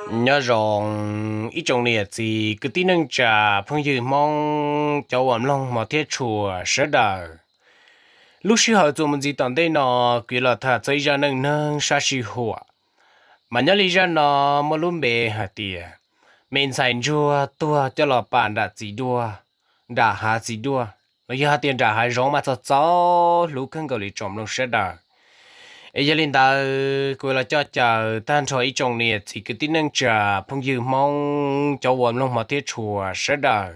Nyob zoo ib tsoom niam txiv kwv tij neej tsa phooj ywg Hmoob cov uas mloog hmov thiab tshua sawv daws. Lub sij hawm txuas mus ntxiv tom ntej no, kuv yuav los tham txog ib zaj neej neeg sab sij huam, mas nyob li zaj no muaj lub npe hais tias me ntxhais ntsuag tuag coj los pam nram txiv duaj, nram hav txiv duaj, los yog hais tias nram hav zoov mas txog txaus hlub kawg nkaus li tsoom mloog sawv daws. Es yog li ntawd kuv yuav los coj caw tag nrho ib tsoom niam txiv kwv tij neej tsa phooj ywg Hmoob cov uas mloog hmov thiab tshua sawv daws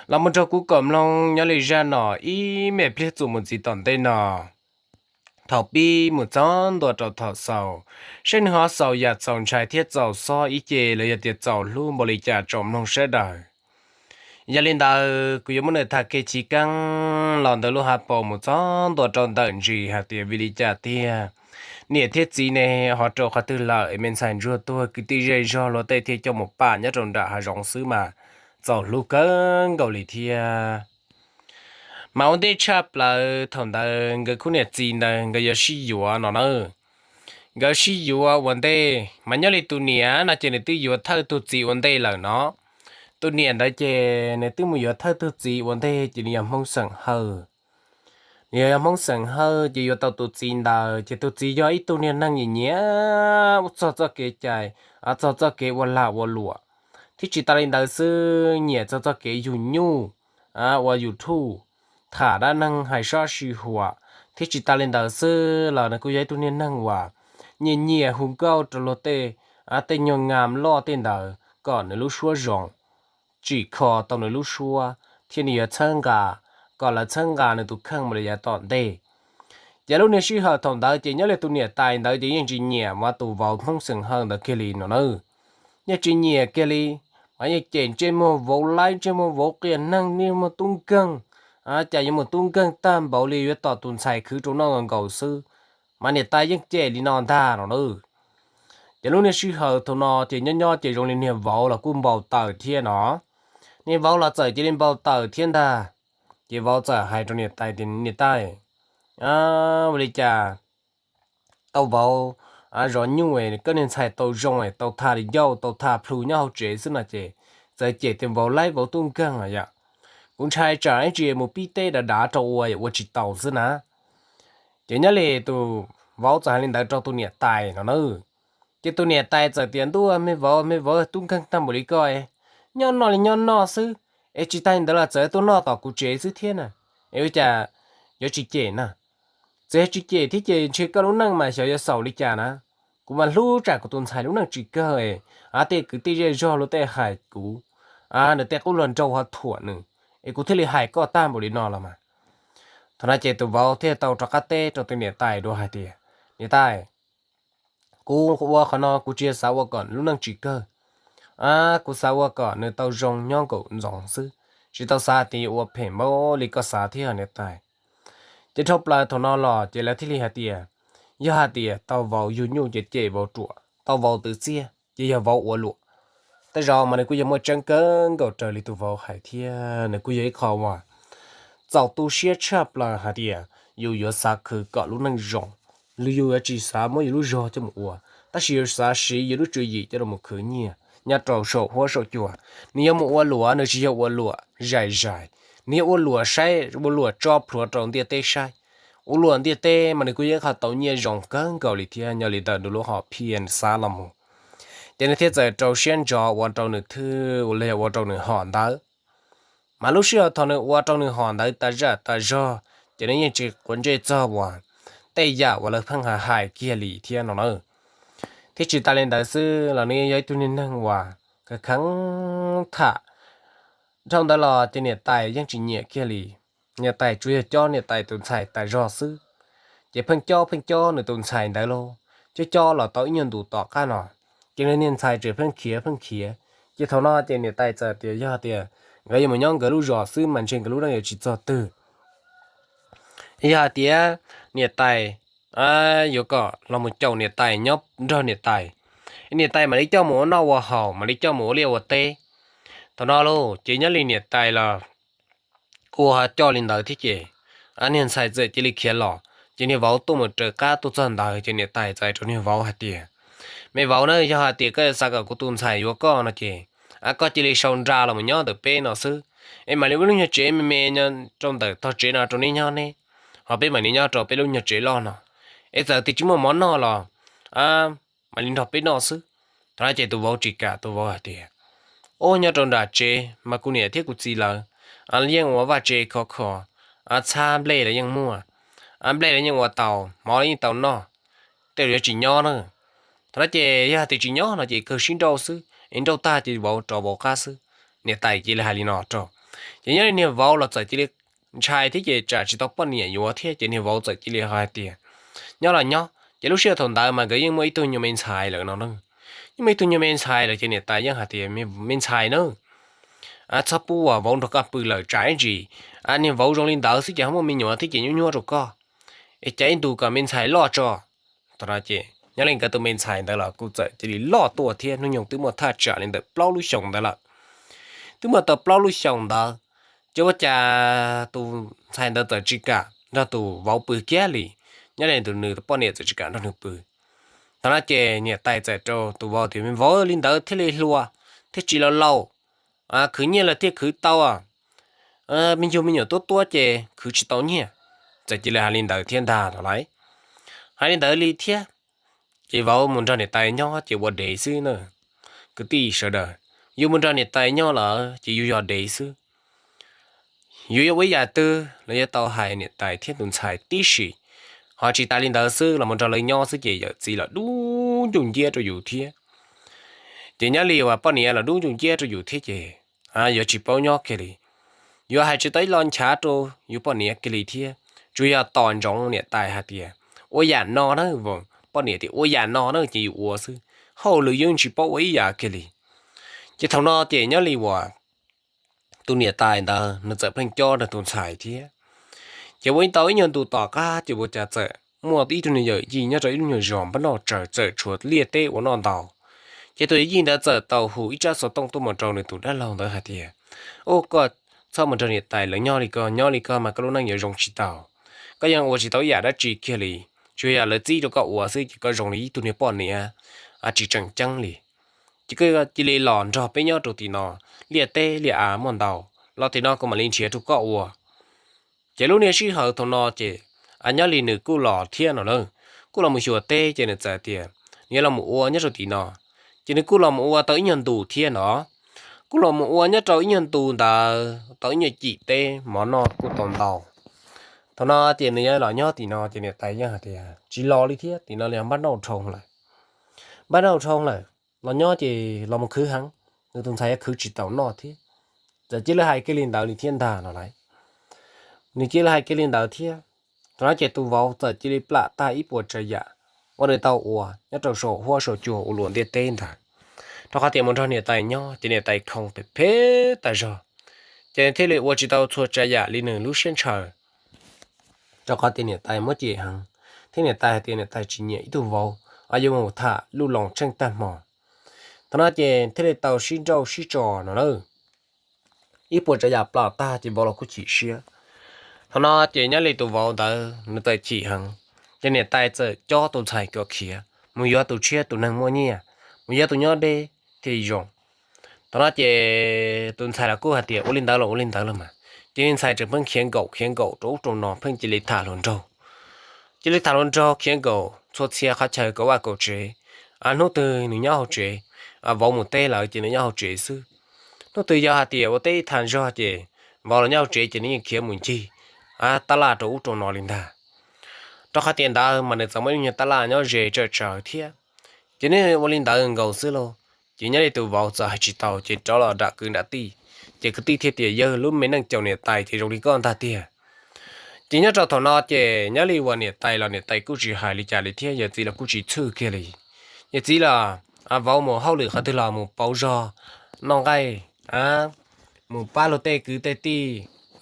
los mus nrog kuv kom mloog nyob li zaj no ib me pliag txuas mus ntxiv tom ntej no. Thaum pib mus txog ntua rau thaum xaus, saib nws ho xaus yam txaus ntshai thiab txaus xob ib ce los yog tias txaus hlub npaum li cas tsoom mloog sawv daws. Yog li ntawd kuv yuav muab nws tham kev chiv keeb los ntawm lub hav paus mus txog ntua rau ntawm ntsis hais tias vim li cas tiag niam thiab txiv ne ho rau qhov twg lawm es me ntxhais ntsuag tuag kwv tij zej zog luag tej thiaj coj mus pam nyob rau nram hav zoov xwb mas txaus hlub kawg nkaus li thiab. Mas ua ntej tshaj plaws thaum ntawd nkawd khub niam txiv ntawd nkawd yuav sib yuav no na. Nkawd sib yuav ua ntej mas nyob li tus niam no ces nws twb yuav thawj tus txiv ua ntej lawm no. Tus niam ntawd ces nws twb mus yuav thawj tus txiv ua ntej ces nws yog Hmoob xeem Hawj. Nws yog Hmoob xeem Hawj ces yuav tau tus txiv ntawd ces tus txiv yog ib tug niag neeg nyiam nyiam ua txog txoj kev cai, txog txoj kev ua lag ua luam, thiab tsis tas li ntawd xwb nyiam txog txoj kev yug nyuj, ua YouTube, tham dab neeg hais sab sij huam, thiab tsis tas li ntawd xwb los nws kuj yog ib tug niag neeg uas nyiam nyiam hu nkauj rau luag tej, tej nyuag ngam loj tej ntawd kom nws lub suab zoo, tsim kho tau nws lub suab thiab nws yuav txhawb nqa kom lawv txhawb nqa nws tus kheej mus li yav tom ntej. Ces lub niag sij hawm thaum ntawd ces nyob li tus niam tais ntawd ces yeej tsis nyiam mas tus vauv Hmoob xeem Hawj ntawd kiag li no na. Yeej tsis nyiam kiag li, mas yeej cem ntsej muag vauv laib ntsej muag vauv qias neeg ntsej muag tub nkeeg, cas yuav mus tub nkeeg tag npaum li yuav tom tus ntxhais khwv rau noj nkaus xwb. Mas niam tais yeej cem li no ntag no na. Ces lub niag sij hawm thaum no ces nyob nyob ces zoo li niag vauv los kuj npau taws thiab no. Niag vauv los txawm cia li npau taws thiab ntag. Ces vauv txawm hais rau niam tais tias niam tais, ua li cas tau vauv zov nyuj koj niag ntxhais tau zoo tau tham li ncauj tau tham plhu nyob hauv tsev xwb no ces txawm cem tias vauv laib vauv tub nkeeg yom. Kuv ntshai tsam ib tsam mus pib teb dav dav rau ua ua tsis tau xwb na. Ces nyob li tus vauv txawm hais li ntawd rau tus niam tais no na. Ces tus niam tais txawm tias ntuj me vauv me vauv tub nkeeg tag npaum li koj, nyob noj li nyob noj xwb, es tsis tas li ntawd los txawm tuaj noj tom kuv tsev xwb thiab na. Es ua cas yuav tsis cem na? Txawm yog tsis cem thiab ces ntshe koj lub neej mas xyov yuav xaus li cas na. Kuv mas hlub tsam kuv tus ntxhais lub neej tsis kawg, tej kwv tij zej zog luag tej hais kuv, nws tej qub hluas nraug ho thuam nws, es kuv thiaj li hais koj tag npaum li no los mas. Thaum no ces tus vauv thiaj tau rov qab teb rau tus niam tais dua hais tias niam tais, kuv ua qhov no kuv tsis yog xav ua kom nws lub neej tsis kawg, kuv xav ua kom nws tau zoo nyob nkaum ntxoov xwb, tsis tau xav tias yuav ua phem npaum li koj xav thiab niam tais. Ces dhau plaws thaum no los ces lawv thiaj li hais tias yog hais tias tau vauv yug nyuj ces cem vauv ruam, tau vauv twv txiaj ces yog vauv ua luam. Tej zaum mas nws kuj yog muaj tseeb kawg nkaus raws li tus vauv hais thiab nws kuj yog ib qho uas txaus tu siab tshaj plaws hais tias yus yuav xav khwv kom lub neej zoo, los yus yuav tsis xav muab yus lub zog coj mus ua, tab sis yuav xav siv yus lub tswv yim coj los khwv nyiaj nyob rau saum huab saum cua. Nws yuav mus ua luam nws tsis yog ua luam zais zais, nws yog ua luam saib, ua luam tso plhuav rau ntiaj teb saib. Ua luam ntiaj teb mas nws kuj yog ib qho tau nyiaj zoo kawg nkaus li thiab. Nyob li ntawd nws lub hom phiaj nws xav los mus, ces nws thiaj txawm rau siab ntso ua rau nws thwj ua li ua rau nws hom ntawd. Mas lub sij hawm thaum nws ua rau nws hom ntawd tas zaj tas zog ces nws yeej tsis quav ntsej txog uas tej yam uas lawv pheej hais hais kiag li thiab no na. Thiab tsis tas li ntawd xwb los nws yog ib tug niag neeg uas kheev kheev tham. Dhau ntawd los ces niam tais yeej tsis nyiam kiag li. Niam tais tsuas yog cob niam tais tus ntxhais tas zog xwb, ces pheej cob pheej cob nws tus ntxhais ntawd lauj, cob cob los tau ib nyuag ntus tom qab no ces nws niag ntxhais tseem pheej khiav pheej khiav. Ces thaum no ces niam tais txawm tias yog tias nkawd yuav mus nyob nkawd lub zos xwb mas ntshe nkawd lub neej yuav tsis txog twg. Yog hais tias niam tais yuav kom los mus caum niam tais nyob nrog niam tais, niam tais mam li coj mus ua noj ua haus, mam li coj mus ua liaj ua teb. Thaum no lauj ces nyob li niam tais los ua coj li ntawd thiab ces niag ntxhais txawm cia li khiav los, ces niag vauv tuaj mus raws qab tuaj txog ntawd ces niam tais txawm hais rau niag vauv hais tias Me vauv na, yog hais tias koj xav kom kuv tus ntxhais yuav koj no ces, a, koj cia li sau nra los mus nyob ntawm peb no xwb, es mam li ua lub nyuag tsev me me rau ntawm tog tsev no rau neb nyob neb, ho peb mam li nyob rau peb lub nyuag tsev loj no, es txawm tias tsis muaj mov noj los, a, mam li nrog peb noj xwb. Thaum no ces tus vauv tsis kam, tus vauv hais tias, Ub, nyob rau nram tsev mas kuv niam thiab kuv txiv lawv, a, yeej ua vaj tse khov kho, a, txhab nplej los yeej muaj, a, nplej los yeej ua tau, mov los yeej tau noj, tej zaum yuav tsis nyob na. Thaum no ces yog hais tias tsis nyob no ces kawg sib nrauj xwb, es nrauj tag ces vauv rov vauv qab xwb. Niam tais cia li hais li no rau. Ces nyob li niag vauv los txawm cia li ntshai thiab ces tsam tsis tau poj niam yuav thiab ces niag vauv txawm cia li hais tias, Nyob los nyob. Ces lub sij hawm thaum ntawd mas nkawd yeej muaj ib tug nyuag me ntxhais lawm no na. Yeej muaj ib tug nyuag me ntxhais lawm ces niam tais yeej hais tias, Me ntxhais na, a, txhob pub vauv nrog koj pw lawm tsam ib ntsis, a, niag vauv zoo li ntawd xwb ces ho muaj me nyuam thiab ces nyuaj nyuaj rau koj, es cia ib ntus kom me ntxhais loj tso. Thaum no ces nyob li nkawd tus me ntxhais ntawd los kuj txawm cia li loj tuaj thiab, hnub nyoog twb muaj thaj tsam li ntawm plaub lub xyoos ntawd lawm. Twb muaj tau plaub lub xyoos ntawd, ces ua cas tus ntxhais ntawd txawm tsis kam nrog tus vauv pw kiag li, nyob li tus nws tus poj niam txawm tsis kam nrog nws pw. Thaum no ces niam tais txawm rau tus vauv tias, Me vauv, li ntawd thiaj li hluas, thiaj tsis laus laus, khwv nyiaj los thiaj khwv tau, me yug me nyuam tuab tuab ces khwv tsis tau nyiaj. Txawm cia li hais li ntawd thiab ntag no lauj. Hais li ntawd li thiab, ces vauv mus nrog niam tais nyob ces ua dev xwb na. Kwv tij sawv daws, yus mus nrog niam tais nyob lawm ces yus yog dev xwb. Yus yuav ua ib yam twg los yuav tau hais niam tais thiab tus ntxhais tib si. Ho tsis tas li ntawd xwb, los mus nrog lawv nyob xwb ces yawm txiv los dub ncus nciab rau yus thiab. Ces nyob li uas poj niam los dub ncus nciab rau yus thiab ces yuav tsis paub nyob kiag li. Yuav hais tsis tau ib lo nchav rau yus poj niam kiag li thiab, tsuas yog tos ntsoov niam tais hais tias, Ua yam no na, poj niam tias, Ua yam no na, ces yus ua xwb, hauj lwm yeej tsis paub ua ib yam kiag li. Ces thaum no ces nyob li uas tus niam tais ntawd nws txawm pheej cob nrog tus ntxhais thiab. Ces ua ib tau ib nyuag ntus tom qab ces ua cas txawm muaj ib tug niag yawm yij nyob rau ib lub nyuag zos npab noj tsaws txawm tshuav liaj teb ua noj ntau. Ces tus yawm yij ntawd txawm tau hu ib rab xov tooj tuaj mus rau nws tus dab laug ntawd hais tias, Ub, koj txhob mus nrog niam tais lawv nyob li ko, nyob li ko mas koj lub neej yuav zoo tsis tau. Koj yeej ua tsis tau ib yam dab tsi kiag li, tsuas yog lawv txib rau koj ua xwb ces koj zoo li ib tug niag poj niam tsis tseem ceeb li. Ces koj cia li los nrog peb nyob rau tim no, liaj teb liaj av muaj ntau, los tim no kuv mam li nrhiav rau koj ua. Ces lub niag sij hawm thaum no ces, a, nyob li nws kuj los thiab no na, kuj los mus xyuas teb ces nws txawm tias nws yuav los mus ua nyob rau tim no. Ces nws kuj los mus ua tau ib nyuag ntus thiab no, kuj los mus ua nyob rau ib nyuag ntus ntawd tau ib nyuag cim teb mov noj kuj tau ntau. Thaum no ces nws yuav los nyob tim no ces niam tais yeej hais tias, Tsis los li thiab, tim no los npab noj dhau lawm, npab noj dhau lawm, los nyob ces los mus khwv heev, nws tus ntxhais yuav khwv tsis tau noj thiab. Txawm cia li hais kiag li ntawd li thiab ntag no lauj. Nws cia li hais kiag li ntawd thiab. Thaum no ces tus vauv txawm cia li plam tag ib puas tsav yam uas nws tau ua nyob rau saum huab saum cua ua luam ntiaj teb ntag, rau qhov tias mus nrog niam tais nyob ces niam tais khoo phem phem tas zog, ces nws thiaj li ua tsis tau txhua tsav yam li nws lub siab ntshaw. Rau qhov tias niam tais muab cem heev, thiab niam tais hais tias niam tais tsis nyiam ib tug vauv yuav mus tham luj loos tsheej tag hmo. Thaum no ces thiaj li tau sib nrauj sib tso no na. Ib puas tsav yam plam tag ces vauv los kuj chim siab. Thaum no ces nyob li tus vauv ntawd nws txawm chim heev, ces niam tais txawm cob tus ntxhais kom khiav mus yuav tus tshiab tus neeg muaj nyiaj, mus yuav tus nyob deb thiaj zoo. Thaum no ces tus ntxhais los kuj hais tias ua li ntawd los ua li ntawd los mas, ces niag ntxhais tseem pheej khiav nkaum khiav nkaum rau ub rau no pheej cia li tham hluas nraug. Cia li tham hluas nraug khiav nkaum txhua txhia qhov chaw kaum vaj kaum tsev. A, hnub twg nws nyob hauv tsev, a, vauv mus teb lawm ces nws nyob hauv tsev xwb. Hnub twg yog hais tias ua teb ib tag zog ces vauv los nyob hauv tsev ces nws yeej khiav mus ncig, a, tab laj rau ub rau no li ntag. Rau qhov tias ntawd mas nws txawm muaj ib lub nyuag tab laj nyob ze tsawm tsawv thiab. Ces nws ua li ntawd nkaus xwb lauj, ces nyob li tus vauv txawm hais tsis tau ces rov los nram kwv nram tij. Ces kwv tij thiaj tias, Yawg, lub me neej caum niam tais ces zoo li koj ntag tiag. Ces nyob rau thaum no ces nyob li uas niam tais los niam tais kuj tsis hais li cas li thiab, yawm txiv los kuj tsis txhwj kiag li. Yawm txiv los, a, vauv mus hauj lwm qhov twg los mus pauv zog, noj nqaij, a, mus pab luag tej kwv tej tij,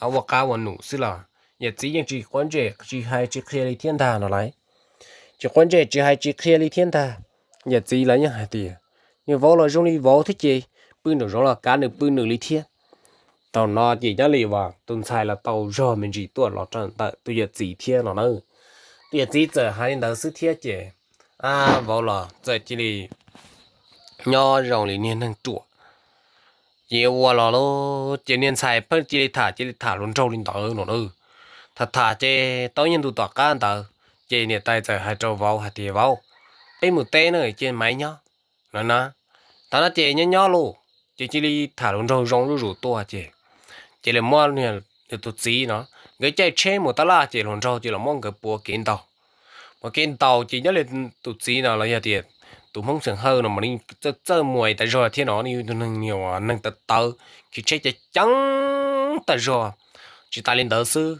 a, ua qab ua num xwb los yawm txiv yeej tsis quav ntsej tsis hais tsis qhia li thiab ntag no lauj. Tsis quav ntsej tsis hais tsis qhia li thiab ntag. Yawm txiv los yeej hais tias, Nws vauv los zoo li vauv thiab ces pw nraum zoov los kav nws pw nws li thiab. Thaum no ces nyob li uas tus ntxhais los tau zog me ntsis tuaj los rau ntawm tus yawm txiv thiab no na. Tus yawm txiv txawm hais li ntawd xwb thiab ces, a, vauv los txawm cia li nyob zoo li niag neeg ruam. Ces ua los lauj, ces niag ntxhais pheej cia li tham cia li tham hluas nraug li ntawd no na. Tham tham ces tau ib nyuag ntu tom qab ntawd, ces niam tais txawm hais rau vauv hais tias, Vauv, peb mus teb na, cia maiv nyob no na. Thaum no ces nyob nyob lauj, ces cia li tham hluas nraug zoo zuj zus tuaj ces, ces lawv muab nws tus txiv no, nkawd caij tsheb mus tab laj ces hluas nraug ces los muab nkawd puav kev ntaus. Puav kev ntaus ces nyob li tus txiv no los yog tias tus Hmoob Xeem Hawj no mas nws txawj txawj muas tas zog thiab no, nws yog ib tug neeg uas neeg tawv tawv, khiv tsheb ceev ceev tas zog. Tsis tas li ntawd xwb,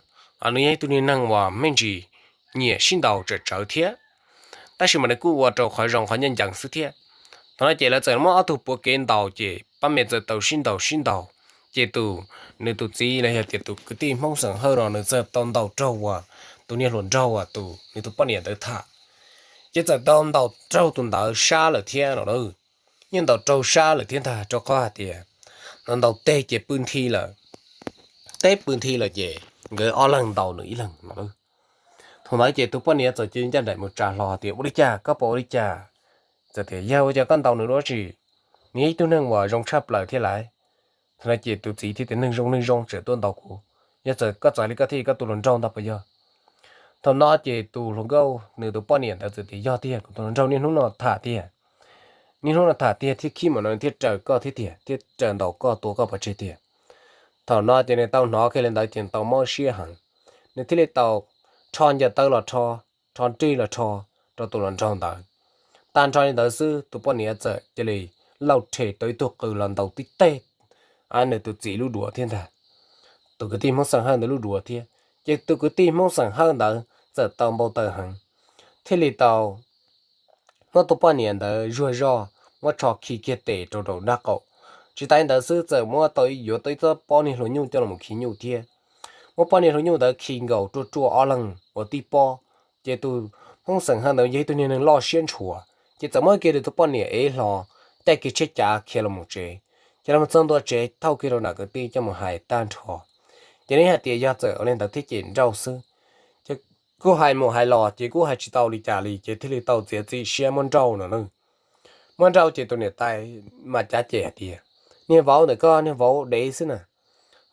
nws yog ib tug niag neeg uas me ntsis nyiam sib ntaus tsawm tsawv thiab, tab sis mas nws kuj ua rau qhov zoo qhov ncaj ncees xwb thiab. Thaum no ces lawv txawm muab ob tug puav kev ntaus ces pab me txawm tau sib ntaus sib ntaus, ces tus, nws tus txiv los yog tias tus kwv tij Hmoob Xeem Hawj no nws txawm tau ntaus raug uas tus niag hluas nraug uas tus nws tus poj niam ntawd tham, ces txawm tau ntaus raug tus ntawd sab lawm thiab no na. Yeej ntaus raug sab lawm thiab ntag, rau qhov hais tias nws ntaus teg ces pw nthi lawm, teb pw nthi lawm ces nkawd ob leeg ntaus nws ib leeg no na. Thaum ntawd ces tus poj niam txawm cia li ncaj nraim mus tsa hlo tias, Ua li cas, koj puas ua li cas? Txawm tias, Yog ua cas koj ntaus nws dua tsi? Nws yog ib tug neeg uas zoo tshaj plaws thiab lauj. Thaum no ces tus txiv thiaj tias, Neeg zoo neeg zoo tseem tuaj ntaus kuv, yog txawm koj txawv li koj thiaj koj tus hluas nraug ntag puas yog? Thaum no ces tus hluas nkauj nws tus poj niam ntawd txawm tias, Yog tiag, kuv tus hluas nraug niaj hnub no tham tiag, niaj hnub no tham tiag thiab khib mus no thiaj raws koj thiab tiag, thiab raws ntaus koj tua koj pov tseg tiag. Thaum no ces nws tau hnov kiag li ntawd ces tau mob siab heev, nws thiaj li tau rho ncaws taw los rho, rho nrig los rho rau tus hluas nraug ntawd. Tag nrho li ntawd xwb tus poj niam txawm cia li lauj rhe tau ib tug qws los ntaus tib teg nws tus txiv lub duav thiab ntag, tus kwv tij Hmoob Xeem Hawj ntawd lub duav thiab. Ces tus kwv tij Hmoob Xeem Hawj ntawd txawm tau npau taws heev, thiaj li tau muab tus poj niam ntawd zuag zog muab tsho khi kiag tes rau rau nraub qaum. Tsis tas li ntawd xwb txawm muab tau yuav tau ib txoj pob niag hlua nyuj coj los khi nyuj thiab. Muab pob niag hlua nyuj ntawd khi nkaus ruaj ruaj ob leeg ua tib pob, ces tus Hmoob Xeem Hawj ntawd yog ib tug niag neeg loj siab ntshua, ces txawm muab kiag tus poj niam ev hlo, caij kiag tsheb cav khiav los mus tsev. Ces los txog ntua tsev thauj kiag rau nram kwv tij coj mus hais tag nrho. Ces nws hais tias yog txawm ua li ntawd thiab ces nrauj xwb. Ces kuj hais mus hais los ces kuj hais tsis tau li cas li ces thiaj li tau txiav txim siab muab nrauj no na. Muab nrauj ces tus niam tais mas cav ces hais tias, Niag vauv ntawm koj niag vauv dev xwb na,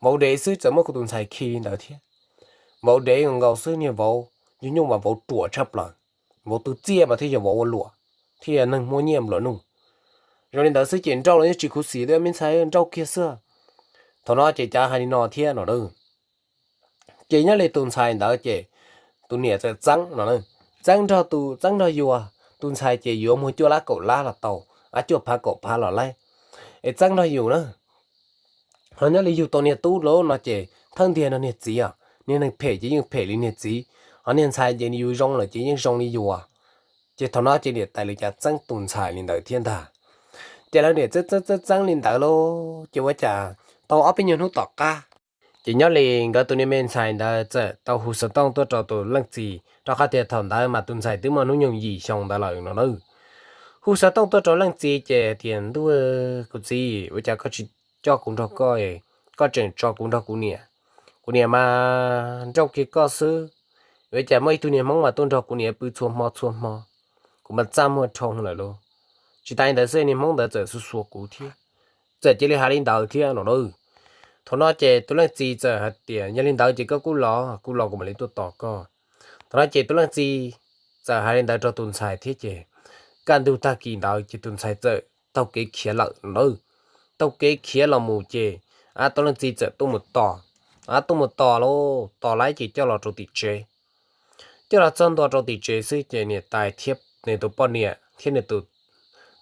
vauv dev xwb txawm muab kuv tus ntxhais khi li ntawd thiab. Vauv dev nkaus xwb niag vauv, yug nyuj mas vauv ruam tshaj plaws, vauv tu txiaj mas thiaj yog vauv ua luam, thiaj yog neeg muaj nyiaj nplua nuj. Zoo li ntawd xwb ces nrauj los yeej tsis khuv xim thiab me ntxhais, nrauj kiag xwb. Thaum no ces cav hais li no thiab no na. Ces nyob li tus ntxhais ntawd ces tus niam txawm txeeb no, txeeb nrog tus, txeeb nrog yus, tus ntxhais ces yuav muag cuaj lab kaum lab los tau, a cuaj phav kaum phav los laib, es txeeb nrog yus na. Ho nyob li yug tau niag tub lawm no ces thawj ntiag no niag txiv os, niag neeg phem ces yeej phem li niag txiv, ho niag ntxhais ces yus zoo lawm ces yeej zoo li yus. Ces thaum no ces niam tais li cas txeeb tus ntxhais li ntawd thiab ntag. Ces lawv niam txeeb txeeb txeeb li ntawd lauj, ces ua cas tau ob peb nyuag hnub tom qab, ces nyob li nkawd tus niag me ntxhais ntawd txawm tau hu xov tooj tuaj rau tus leej txiv, rau qhov tias thaum ntawd mas tus ntxhais twb muaj hnub nyoog yim xyoo ntawd lawm no na. Hu xov tooj tuaj rau leej txiv ces tias, Ntuj, kuv txiv, ua cas koj tsis coj kuv nrog koj, koj tseem tso kuv nrog kuv niam? Kuv niam mas nrauj kiag koj xwb. Ua cas muaj ib tug niag Hmoob mas tuaj nrog kuv niam pw txhua hmo txhua hmo, kuv mas txaj muag dhau lawm lauj. Tsis tas li ntawd xwb niag Hmoob ntawd txawm xuas xuas kuv thiab. Txawm cia li hais li ntawd thiab no na. Thaum no ces tus leej txiv txawm hais tias, Yog li ntawd ces koj kuj los, kuv los kuv mam li tuaj tos koj. Thaum no ces tus leej txiv txawm hais li ntawd rau tus ntxhais thiab ces kaj ntug tag kis ntawd ces tus ntxhais txawm taug kev khiav lawm no na. Taug kev khiav los mus ces, a, tus leej txiv txawm tuaj mus tos, a, tuaj mus tos lauj, tos lawm ces coj los rau tim tsev. Coj los txog ntua rau tim tsev xwb ces niam tais thiab nws tus poj niam thiab nws tus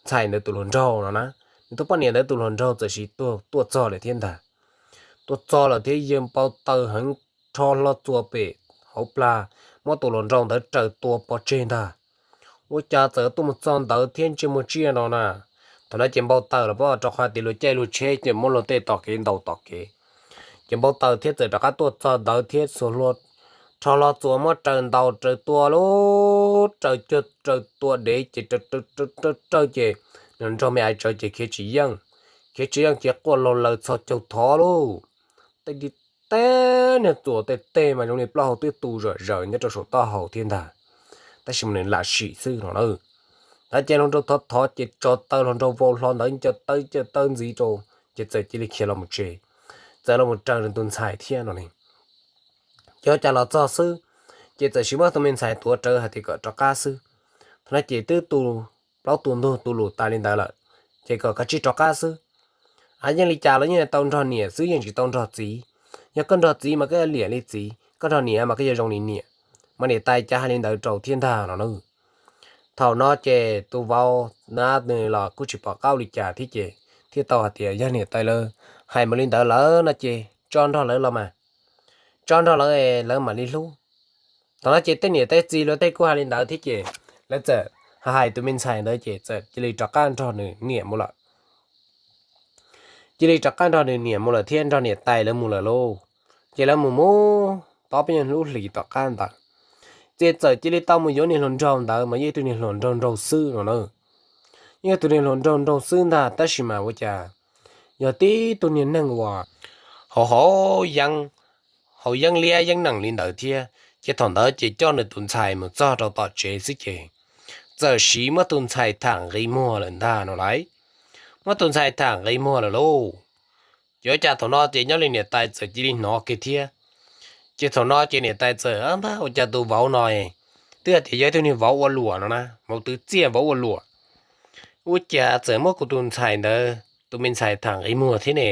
ntxhais ntawd tus hluas nraug no na, nws tus poj niam ntawd tus hluas nraug txawm sis tuaj, tuaj txog lawm thiab ntag. Tuaj txog lawm thiab yawg npau taws heev, rho hlo txuas pem hauv plag, muab tus hluas nraug ntawd raws tua pov tseg ntag. Ua cas txawm tuaj mus txog ntawd thiab ntsej muag tsiaj no na. Thaum no ces npau taws los pab rau qhov tias luag caij luag tsheb ces muab luag tej tom kev ntaus tom kev. Ces npau taws thiab txawm rov qab tuaj txog ntawd thiab xuas hlua, rho hlo txuas muab raws ntaus raws tua lauj, raws cuag raws tua dev ces raws raws raws ces nrog me aiv tsawv ces khiav tsis yeej, khiav tsis yeej ces quaj laug laws txhos caug thov lauj. Tej tib teb niag txuas tej teg mas zoo li plaub hau twb tu zom zaws nyob rau saum taub hau thiab ntag, tab sis mas nws lam sim xwb no na. Ntawd ces hluas nraug thov thov ces tso taw, hluas nraug vau hlo ntawd ncaws taw ncaws taw ntxiv rau, ces txawm cia li khiav los mus tsev, txawm los mus raws nws tus ntxhais thiab no ne. Ces ua cas los txog xwb, ces txawm siv muab tus me ntxhais tuav rawv hais tias kom rov qab xwb. Thaum no ces twb tu plaub tu ntug tu lus tas li ntawd lawm, ces kom kav tsij rov qab xwb. A, yeej li cas los yeej tau nrog niam xwb, yeej tsis tau nrog txiv. Yog koj nrog txiv mas koj yuav liam li txiv, koj nrog niam mas koj yuav zoo li niam. Mas niam tais cav hais li ntawd rau thiab ntag no na. Thaum no ces tus vauv na nws los kuj tsis pom qab ua li cas thiab ces thiaj tau hais tias yog niam tais lawv hais mus li ntawd lawm no ces tso nrog lawv los mas, tso nrog lawv lawv mam li hlub. Thaum no ces tej niam tej txiv luag tej kuj hais li ntawd thiab ces lawv txawm hais tus me ntxhais ntawd ces txawm cia li rov qab nrog nws niam mus lawm. Cia li rov qab nrog nws niam mus lawm thiab nrog niam tais lawv mus lawm lauj. Ces lawv mus mus tau peb nyuag lub hlis tom qab ntawd, ces txawm cia li tau mus yuav niag hluas nraug ntawd mas yog ib tug niag hluas nraug nraug xwb no na. Yog tus niag hluas nraug nraug xwb ntag tab sis mas ua cas yog tib tug niag neeg uas haus haus yeeb, haus yeeb liab yeeb nees li ntawd thiab. Ces thaum ntawd ces coj nws tus ntxhais mus txog rau tom tsev xwb ces txawm siv muab tus ntxhais tham nqi muag lawm ntag no lauj. Muab tus ntxhais tham nqi muag lawm lauj. Ces ua cas thaum no ces nyob li niam tais txawm cia li hnov kiag thiab. Ces thaum no ces niam tais txawm, Ab, ua cas tus vauv no twb hais tias yog ib tug niag vauv ua luam no na, vauv twv txiaj vauv ua luam, ua cas txawm muab kuv tus ntxhais ntawd tus me ntxhais tham nqi muag thiab ne?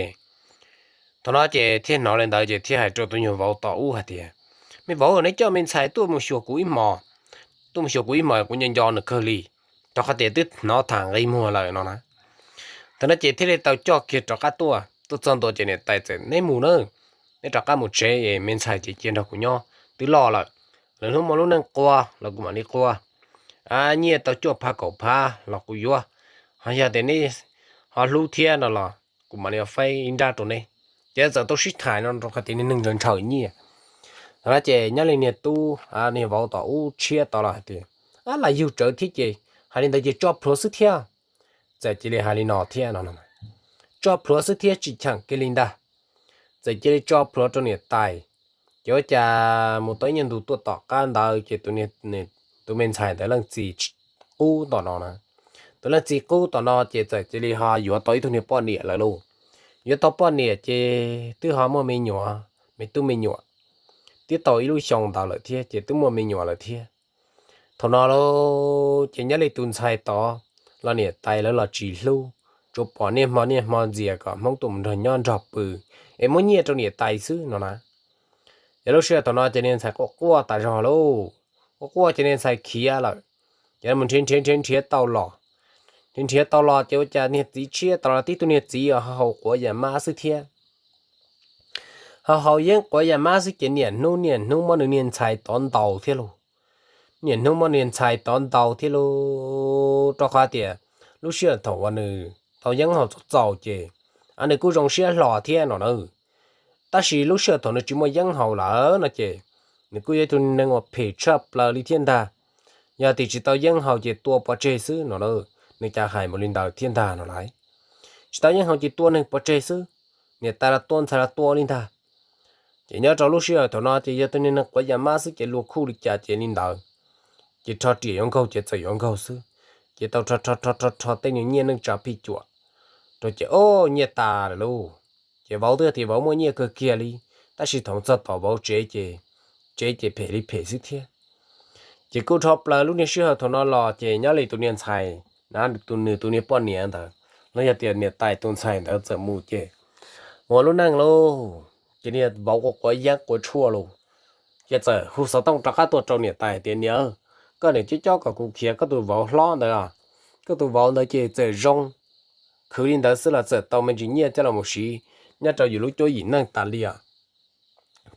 Thaum no ces thiaj hnov li ntawd ces thiaj hais rau tus nyuag vauv tom ub hais tias, Me vauv, neb coj me ntxhais tuaj mus xyuas kuv ib hmos, tuaj mus xyuas kuv ib hmos, kuv nco nco nws kawg li, rau qhov tias twb hnov tham nqi muag lawm no na. Thaum no ces thiaj li tau coj kiag rov qab tuaj, tuaj txog ntua ces niam tais txawm, Neb mus na, neb rov qab mus tsev, me ntxhais ces cia nrog kuv nyob, twb loj lawm. Lwm hnub muaj lub neej qua los kuv mam li qua. A, nyiaj tau cuaj phav kaum phav los kuv yuav, ho yog tias neb ho hlub thiab no los kuv mam li faib ib nrab rau neb. Ces txawm tau sib tham no rau qhov tias niag neeg ntshaw ntshaw nyiaj. Thaum no ces nyob li niag tub, niag vauv tom ub tshiab tau los hais tias, Ab, lam yug tsawv thiab ces hais li ntawd ces tso plhuav xwb thiab. Txawm cia li hais li no thiab no, Tso plhuav xwb thiab tsis cheem kiag li ntag. Txawm cia li tso plhuav rau niam tais. Ces ua cas mus tau ib nyuag ntu tuaj tom qab ntawd ces tus me ntxhais ntawd leej txiv qub tom no na. Tus leej txiv qub tom no ces txawm cia li ho yuav tau ib tug niag poj niam lawm lauj. Yuav tau poj niam ces twb ho muaj me nyuam, me tub me nyuam, twb tau ib lub xyoo ntawd lawm thiab ces twb muaj me nyuam lawm thiab. Thaum no lauj ces nyob li tus ntxhais tod los niam tais lawv los tsis hlub, tsuas pom niaj hmo niaj hmo ntxias kom Hmoob tuaj mus nrog nyob nrog pw es muab nyiaj rau niam tais xwb no na. Ces lub sij hawm thaum no ces niag ntxhais quaj quaj tas zog lauj, quaj quaj ces niag ntxhais khiav lawm. Ces mus nrhiav nrhiav nrhiav nrhiav tau los, nrhiav nrhiav tau los ces ua cas niag txiv tshiab tau los tib tug niag txiv ho haus quav yam mab xwb thiab. Ho haus yeeb quav yam mab xwb ces niaj hnub niaj hnub muab nws niag ntxhais tod ntaus thiab lauj. Niaj hnub muab niag ntxhais tod ntaus thiab lauj, rau qhov tias lub sij hawm thaum uas nws tau yeeb haus txaus txaus ces nws kuj zoo siab hlo thiab no na. Tab sis lub sij hawm thaum nws tsis muaj yeeb haus lawm no ces nws kuj yog ib tug neeg uas phem tshaj plaws li thiab ntag. Yog tias tsis tau yeeb haus ces tua pov tseg xwb no na. Nws cas hais mus li ntawd thiab ntag no lauj. Tsis tau yeeb haus ces tua neeg pov tseg xwb, niam tais los tua ntxhais los tua li ntag. Ces nyob rau lub sij hawm thaum no ces yog tus niag neeg quav yam mab xwb ces luag khuj li cas ces li ntawd. Ces rho riam yuav nkaug ces txawm yuav nkaug xwb. Ces tau rho rho rho rho tej nyiaj neej tsa phij cuam rau ces o, nyiaj tas lawm lauj. Ces vauv twb tias vauv muaj nyiaj kawg kiag li, tab sis thaum txog tom vauv tsev ces, tsev ces phem li phem xwb thiab. Ces kuj rho plaws lub niag sij hawm thaum no los ces nyob li tus niag ntxhais na, tus nws tus niag poj niam ntawd los yog tias niam tais tus ntxhais ntawd txawm mus ces mus ua lub neej lauj. Ces niag vauv quav quav yeeb quav tshuaj lauj. Ces txawm hu xov tooj rov qab tuaj rau niam tais tias, Niam, koj niam cob cob kom kuv khiav, koj tus vauv hlob ntawd, koj tus vauv ntawd ces txawm zoo, khwv li ntawd xwb los txawm tau me ntsis nyiaj coj los mus siv nyob rau yus lub cuab yim neej tas li os.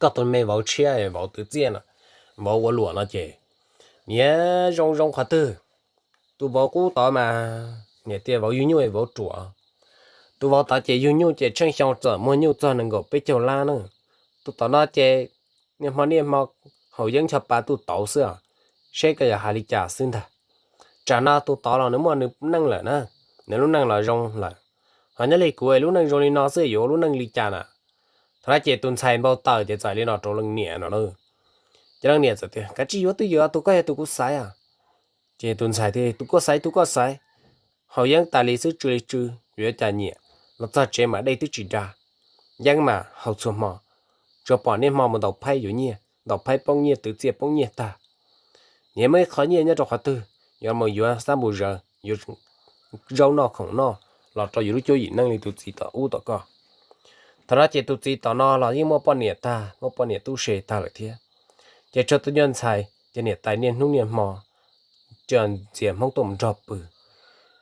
Koj tus me vauv tshiab, vauv twv txiaj no, vauv ua luam no ces niam zoo zoo qhov twg? Tus vauv qub tod mas niam tias vauv yug nyuj vauv ruam. Tus vauv tod ces yug nyuj ces tsheej xyoo txawm muag nyuj txog nees nkaum peb caug lab na. Tus tom no ces niaj hmo niaj hmo haus yeeb ncho pa tuj tauv xwb os. Seb koj yuav hais li cas xwb ntag. Tsam no tus tod los nws muaj nws neej lawm na, nws lub neej los zoo lawm. Ho nyob li kuv lub neej zoo li no xwb yuav ua lub neej li cas na? Thaum no ces tus ntxhais npau taws ces txawm li no rau leej niam no na. Ces leej niam txawm tias, Kav tsij yuav twb yuav, tus koj yog tus kuv xaiv os. Ces tus ntxhais tias, Tus koj xaiv, tus koj xaiv, haus yeeb tas li xwb, tsw li tsw, yuav cas nyiam. Los txog tsev mas dej twb tsis da, yeeb mas haus txhua hmo, tsuas pom niaj hmo mus ntaus phaib yuav nyiaj, ntaus phaib poob nyiaj, twv txiaj poob nyiaj tag. Niam muaj ib qho nyiaj nyob rau qhov twg, yuav mus yuav xab npus zawv, yuav zaub noj khoom noj los rau yus lub cuab yim neej li tus txiv tom ub tom koj. Thaum no ces tus txiv tom no los yeej muaj poj niam tag, muaj poj niam tub se tag lawm thiab. Ces tshuav tus nyuag ntxhais ces niam tais niaj hnub niaj hmo coj ntxias Hmoob tuaj mus nrog pw.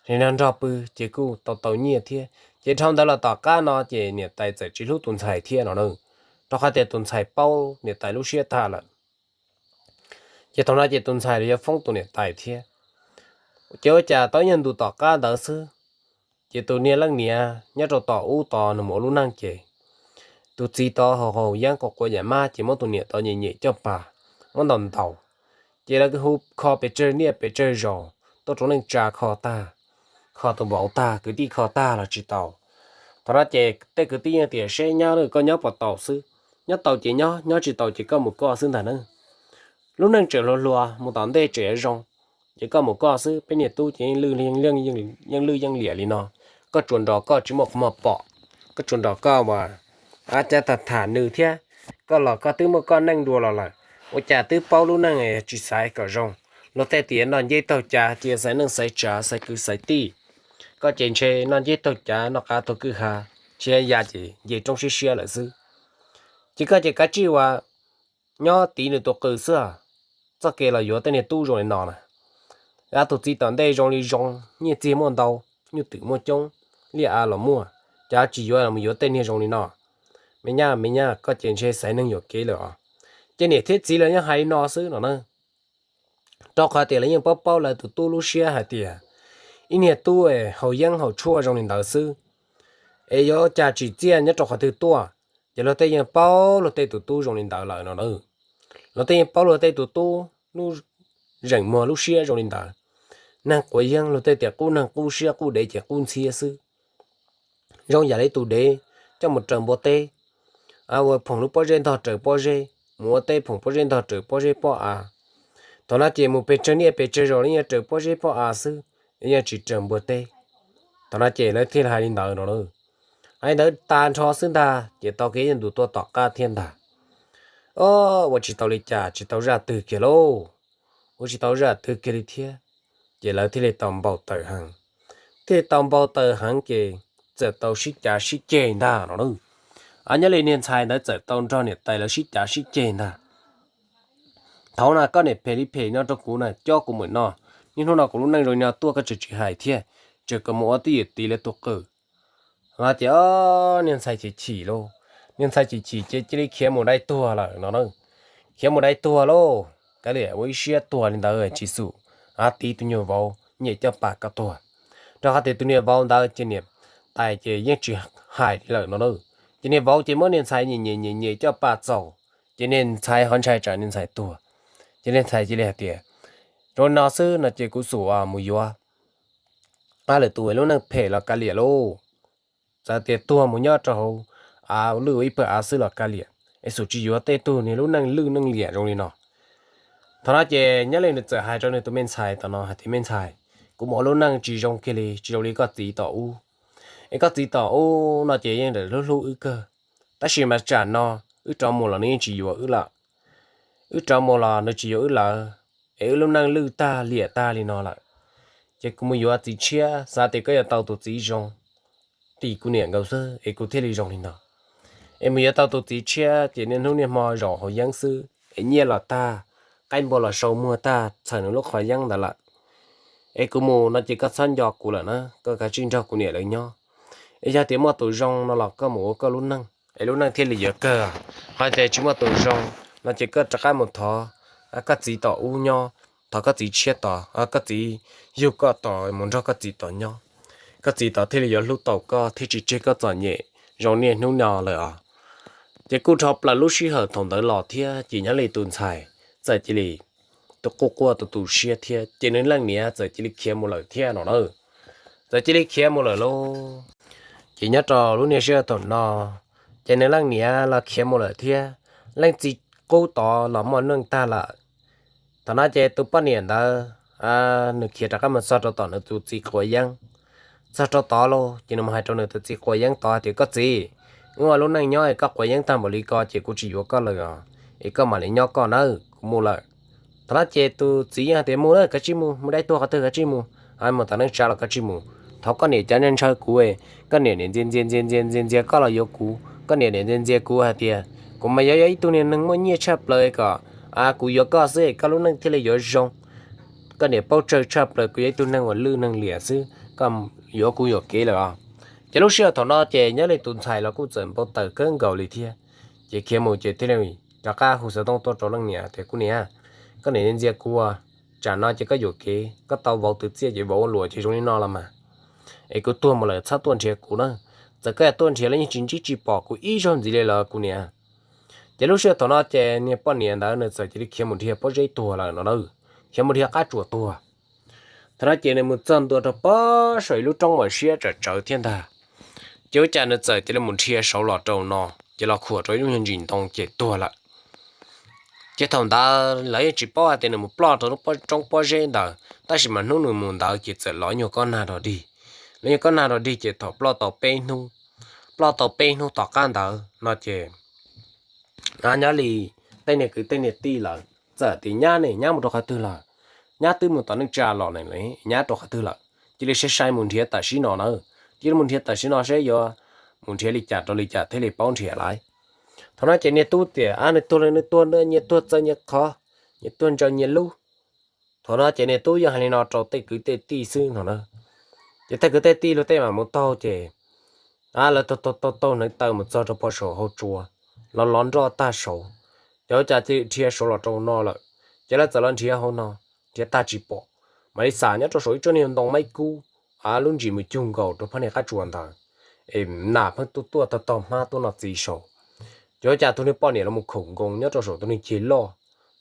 Nim no nrog pw ces kuj tau tau nyiaj thiab, ces dhau ntawd los tom qab no ces niam tais txawm tsis hlub tus ntxhais thiab no na, rau qhov tias tus ntxhais paub niam tais lub siab tag lawm. Ces thaum no ces tus ntxhais los yuav foob tus niam tais thiab. Ces ua cas tau ib nyuag ntus tom qab ntawd xwb, ces tus niag leej niam nyob rau tom ub tod nws mus ua lub neej ces tus txiv tod haus haus yeeb quav quav yam mab ces muab tus niam tod nyem nyem caj pas, muab ntaus ntaus, ces lawv hu kho pes tsawg niaj pes tsawg zaus tuaj rau neej tsa kho tag, kho tus vauv tag, kwv tij kho tag los tsis tau. Thaum no ces tej kwv tij yeej tias, Seb nyob koj nyob puas tau xwb, nyob tau ces nyob, nyob tsis tau ces koj mus koj xwb ntag na. Lub neej tseem hluas hluas, mus tom ntej tseem yuav zoo, ces koj mus koj xwb, peb niag tub ces yeej lwj yeej liam li no, koj tsuas nrog koj tsis muaj qhov muag pom, koj tsuas nrog koj mas ab cab tag tham nws thiab, koj los koj twb muaj koj neej dua los lawm, ua cas twb paub lub neej tsis xaiv kom zoo. Luag tej tias noj nceb taug cav cia xaiv neej xaiv tsav xaiv kwv xaiv tij, koj ces ntshe noj nceb taug cav noj qab taug kwj ha, tsis ya ces nce roob siab siab lawm xwb. Ces koj ces kav tsij uas nyob tiv nws tus qws xwb, txoj kev los yuav tej niag tub zoo li no na. Ab, tus txiv tom ntej zoo li zoo, nyiaj txiag muaj ntau, nyuj twm muaj coob, liaj av los muaj, cas tsis yuav los yuav tej niag zoo li no. Me nyab me nyab, koj ces ntshe xaiv neeg yuam kev lawm os. Ces niam thiab txiv lawv yeej hais li no xwb no na, rau qhov tias lawv yeej paub paub lawv tus tub lub siab hais tias ib niag tub haus yeeb haus tshuaj zoo li ntawd xwb es yuav cas tsim txiaj nyob rau qhov twg tuaj. Ces luag tej yeej paub luag tej tus tub zoo li ntawd lawm no na. Luag tej yeej paub luag tej tus tub lub zeem muag lub siab zoo li ntawd. Neeg quav yeeb luag tej tias qub neeg qub siab qub dev ces qub ntxhiab xwb. Zoo yam li tus dev coj mus raws npua teb, ua phoom lub pob zeb ntog raws pob zeb, mus ua teb phoom pob zeb ntog raws pob zeb pob av. Thaum no ces mus pes tsawg niaj pes tsawg zaus los yeej raws pob zeb pob av xwb, yeej tsis raws npua teb. Thaum no ces lawv thiaj li hais li ntawd no. Hais li ntawd tag nrho xwb ntag ces tau kev ib ntus tuaj tom qab thiab ntag. Ua tsis tau li cas, tsis tau zaj twg kiag lauj, ua tsis tau zaj twg kiag li thiab. Ces lawv thiaj li tau npau taws heev, thiaj li tau npau taws heev ces txawm tau sib cav sib ceg ntag no na. Nyob li niag ntxhais ntawd txawm tau nrog niam tais lawv sib cav sib ceg ntag. Thaum no koj niam phem li phem nyob rau kuv na, cob kuv mus noj, niaj hnub no kuv lub neej zoo li no tuaj koj tseem tsis hais thiab, tseem kom mus ua twj ywm tiv lawv tus qws. No ces niag ntxhais chim chim lauj, niag ntxhais chim chim ces cia li khiav mus dai tuag lawm no na. Khiav mus dai tuag lauj, kav liam ua ib siab tuag li ntawd tsis xum, av tiv tus nyuag vauv nyem caj pas kom tuag. Rau qhov tias tus niag vauv ntawd ces niam tais ces yeej tsis hais li lawm no na. Ces niag vauv ces muab niag ntxhais nyem nyem nyem nyem caj pas txaus, ces niag ntxhais ho ntshai tsam niag ntxhais tuag. Ces niag ntxhais cia li hais tias, Zoo li no xwb no ces kuv xum mus yuav lwm tus es lub neej phem los kav liam lauj. Txawm tias tuag mus nyob rau hauv av lwj ua ib pawg av xwb los kav liam, es xum tsis yuav tej tug niag lub neej lwj neej liam zoo li no. Thaum no ces nyob li nws txawm hais rau nws tus me ntxhais tom no hais tias, Me ntxhais, kuv mus ua lub neej tsis zoo kiag li, tsis zoo li koj txiv tom ub. Es koj txiv tom ub no ces yeej hlub hlub wb kawg, tab sis mas tsam no wb rov mus los nws yeej tsis yuav wb lawm. Wb rov mus los nws tsis yuav wb lawm, es wb lub neej lwj tag liam tag li no lawm. Ces kuv mus yuav txiv tshiab, xav tias koj yuav tau tus txiv zoo, tim kuv niam nkaus xwb es kuv thiaj li zoo li no. Es mus yuav tau tus txiv tshiab ces niaj hnub niaj hmo zaum haus yeeb xwb, es nyiaj los tag, qaib npua los sau muag tag txhawm nws lub qhov yeeb ntawd lawm. Es kuv mus no ces koj txhob nco kuv lawm na, koj kav tsij nrog kuv niam lawv nyob. Es yog tias muaj tus zoo no los koj mus ua koj lub neej es lub neej thiaj li yuav kawg. Ho tias tsis muaj tus zoo no ces koj rov qab mus thov koj txiv tom ub nyob, thov koj txiv tshiab tod, koj txiv yug koj tod mus nrog koj txiv tod nyob. Koj txiv tod thiaj li yuav hlub tau koj thiaj tsis tseg koj txom nyem zoo niaj hnub no lawm os. Ces kuj dhau plaws lub sij hawm thaum ntawd los thiab ces nyob li tus ntxhais txawm cia li tus quj quaj tus tu siab thiab ces nws leej niam txawm cia li khiav mus lawm thiab no na. Txawm cia li khiav mus lawm lauj. Ces nyob rau lub niaj sij hawm thaum no ces nws leej niam los khiav mus lawm thiab, leej txiv qub tod los muaj neej tag lawm. Thaum no ces tus poj niam ntawd nws khiav rov qab mus txog rau tom nws tus txiv quav yeeb. Txog rau tod lauj ces nws mus hais rau nws tus txiv quav yeeb tod tias, Koj txiv, wb ua lub neej nyob es koj quav yeeb tag npaum li ko ces kuv tsis yuav koj lawm os, es koj mam li nyob koj nawb, kuv mus lawm. Thaum no ces tus txiv yeej hais tias, Mus na, kav tsij mus, mus dai tuag qhov twg kav tsij mus, mus tom neej tsa los kav tsij mus. Thov koj niam cav ntshaw kuv, koj niam niam ntxias ntxias ntxias ntxias ntxias ntxias koj los yuav kuv, koj niam niam ntxias ntxias kuv hais tias kuv mas yuav yog ib tug niag neeg muaj nyiaj tshaj plaws kom kuv yuav koj xwb es koj lub neej thiaj li yuav zoo. Koj niam paub tsawg tshaj plaws kuv yog ib tug neeg uas lwj neeg liam xwb, koj yuav kuv yuam kev lawm os. Ces lub sij hawm thaum no ces nyob li tus ntxhais los kuj txawm npau taws kawg nkaus li thiab. Ces khiav mus ces thiaj li rov qab hu xov tooj tuaj rau leej niam tias, Kuv niam, koj niam ntxias kuv, tsam no ces koj yuam kev, koj tau vauv twv txiaj ces vauv ua luam ces zoo li no los mas, es kuv tuag mus lawm txhob tuaj nrhiav kuv na. Txawm koj tuaj nrhiav los yeej tsis ntsib tsis pom kuv ib zaug ntxiv li los kuv niam. Ces lub sij hawm thaum no ces niag poj niam ntawd nws txawm cia li khiav mus dhia pob zeb tuag lawm no na, khiav mus dhia qab tsuas tuag. Thaum no ces nws mus txog ntua rau pob saum ib lub roob uas siab tsawv tsawv thiab ntag. Ces ua cas nws txawm cia li mus dhia saud los rau no, ces los khuam rau ib lub nyuag ntsis ntoo ces tuag lawm. Ces thaum ntawd lawv yeej tsis paub hais tias nws mus ploj rau lub roob pob zeb ntawd, tab sis mas hnub nws mus ntawd ces txawm los nyuag kob nag rog dig. Los nyuag kob nag rog dig ces thaum ploj tau peb hnub, ploj tau peb hnub tom qab ntawd no ces nyob li tej niag kwv tej niag tij lawm txawm tias, Nyab ne, nyab mus rau qhov twg lawm? Nyab twb mus tom neej tsa los ne, nyab rau qhov twg lawm? Cia li sai sai mus nrhiav tam sim no na, cia li mus nrhiav tam sim no seb yuav mus nrhiav li cas rau li cas thiaj li paub nrhiav lawm. Thaum no ces niag tub tias, Ab, nws tuag li nws tuag, nyias tuag txawv nyias qhov, nyias tuag ntsaws nyias lub. Thaum no ces niag tub yeej hais li no rau tej kwv tej tij xwb no na. Ces tej kwv tej tij luag tej mam mus taug ces lawv taug taug taug hneev taw mus txog rau pem saum hauv tsua, los los nroj tag saud, ces ua cas cia li dhia saud los rau no lawm. Ces lawv txawm los nrhiav hauv no, nrhiav tag tsis pom, mam li xam nyob rau saum ib tsob niag ntoo maib kub, lub ntsis mus cug nkaus rau phab niag qab tsua ntawd, es nas pheej tuaj tuaj taug taug hmab tuaj noj txiv saud. Ces ua cas tus niag poj niam los mus khaum nkoos nyob rau saum tus niag ceg loj,